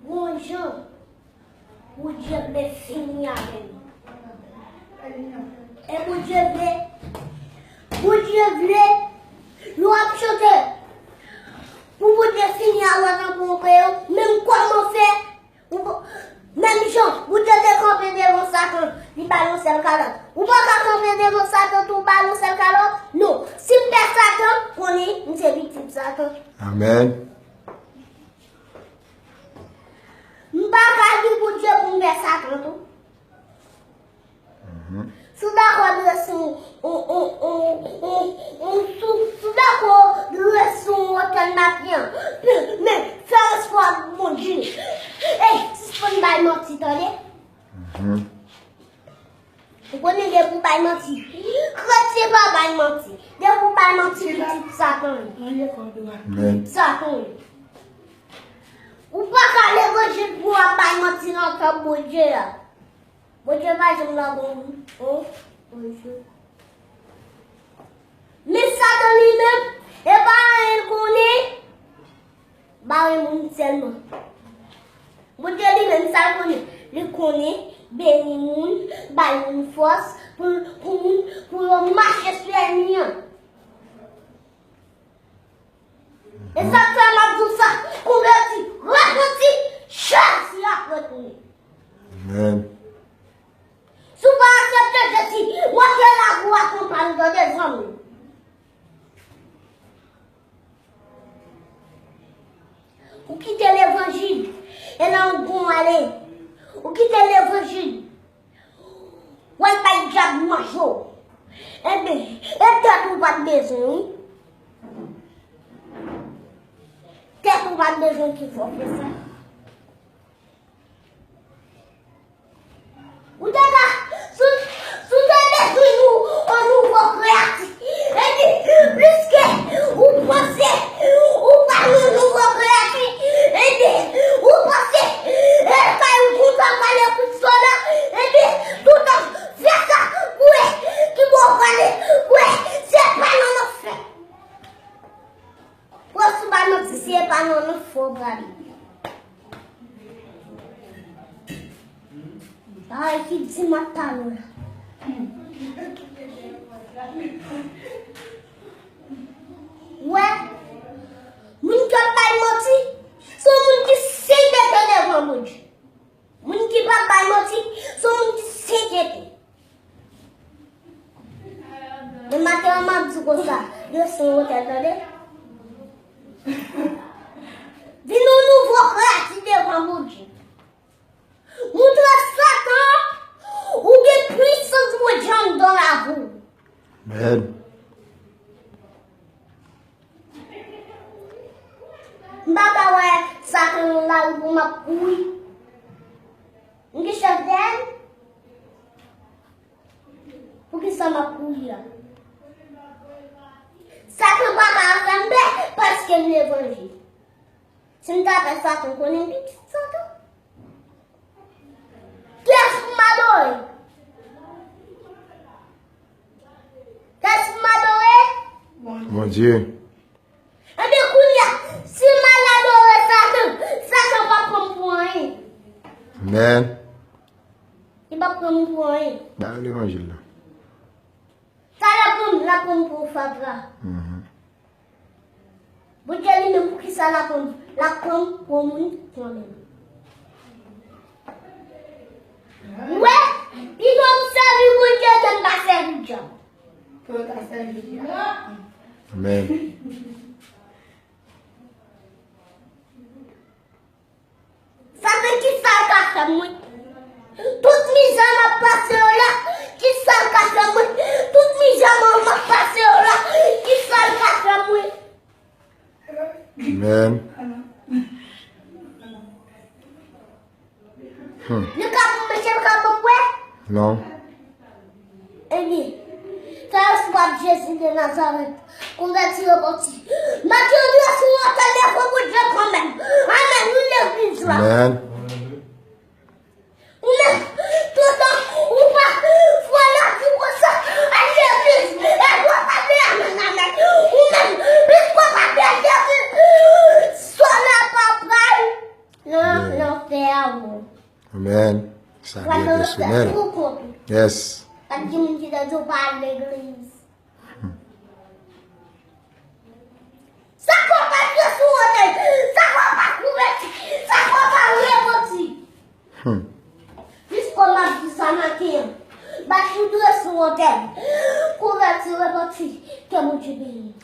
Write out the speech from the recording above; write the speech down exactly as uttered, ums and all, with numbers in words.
Bondye, Bondye vle fini avè nou. E Bondye vle, Bondye vle, nou ap chante pou Bondye fini avè nou, pou nou peye, menm kòman fè, ou pa, menm jan, Bondye te kanpe devan Satan, li ba l yon sèl kalòt. Ou pa ka kanpe devan Satan tou, ba l yon sèl kalòt? Non. Si m pè Satan, konnen m se viktim Satan. Amèn. M pa ka di Bondye pou m pè Satan tou. Mhm. Si w dakò dwe sou, ou, ou, ou, ou, ou, si w, si w dakò dwe sou wotè n ap ye an, men fè respè ak Bondye. Ey, sispann bay manti, tande? Mhm. Ou konnen depi w bay manti, kretyen pa bay manti. Depi w bay manti, pitit Satan. Men. Satan. Ou pa ka levanjil pou w ap bay manti nan tanp Bondye a. Bondye pa janm nan bon, bon, bon jou. Men Satan li menm, e pa anyen l konnen, bare moun sèlman. Bondye li menm, sa l konnen, li konnen beni moun, bay moun fòs pou, pou moun, pou yo mache sou ènmi an. E sa k fè m ap di w sa, konvèti, repanti, Jezi ap retounen. Amèn. Si w pa aksepte Jezi, wete lavi w ak yon pa m tande zanmi. Ou kite levanjil, e nan yon bon ale. Ou kite levanjil, w al bay dyab manje w. Enben, e tèt ou pa t bezwen, wi. Tèt ou pa t bezwen ki fè w fè sa. Ou te ka, si w, si w te bezwen yon, yon nouvo kreyati, epi, pliske ou panse ou pa yon nouvo kreyati, epi, ou panse, e kay ou kontan pale pou sò la, epi, toutan fè sa, kwè, ki bon pale, kwè, se pa nan anfè. Pwòs ou pa manti, se pa nan anfè w prale. Bagay ki di m ap pale w la. Wè, moun k ap bay manti, se yon moun ki senkete devan Bondye. Moun ki pa bay manti, se yon moun ki senkete. Men maten an, m ap di w konsa, yo se yon wotè, tande? Vin yon nouvo kreyati devan Bondye. Montre Satan ou gen pwisans Bondye anndan lavi w. Amèn. M pa ka wè Satan nan lari pou m ap kouri. M gen chèf dèyè m. Poukisa m ap kouri a? Satan pa ka fè m pè paske m levanjil. Si m ta pè Satan, konnen m pitit Satan. Kiyès pou m adore? Kiyès pou m adore? Bondye. Enben, kounye a, si m al adore Satan, Satan p ap pran m pou anyen. Amèn. Li p ap pran m pou anyen. Ba yo levanjil la. Sa l ap pran m, l ap pran m pou fatra. Mhm. Bondye li menm, poukisa l ap pran m? L ap pran m pou moun kòm mwen. Ou wè, pito m sèvi Bondye ke m pa sèvi dyab. Ke w ta sèvi dyab. Amèn. Sa se kisa l ka fè mwen? Tout mizè m ap pase yo la, kisa l ka fè mwen? Tout mizè m ap pase yo la, kisa l ka fè mwen? Amèn. Hmm. Li ka pou mwen, se l ka pou mwen? Non. Ebyen, fè espwa ak Jezi de Nazarèt, konvèti, repanti. Mete w dwe sou wotè devan Bondye kanmenm. Amèn, wi, legliz la. Amèn. Ou menm, toutan ou pa fè lavi konsa, al legliz, e w ap pale amèn, amèn. Ou menm, piske w pa fè legliz, sòlèy pa pra Amen. Sa byen pèsonèl. Yes. Pa gen moun ki ta di w pa al legliz. Sa k w pa dwe sou wotèl. Sa k w pa kouvèti. Sa k w pa repanti. Hmm. Jis kòm ap di sa maten an. Bat ou dwe sou wotèl. Kouvèti repanti. Ke Bondye beni.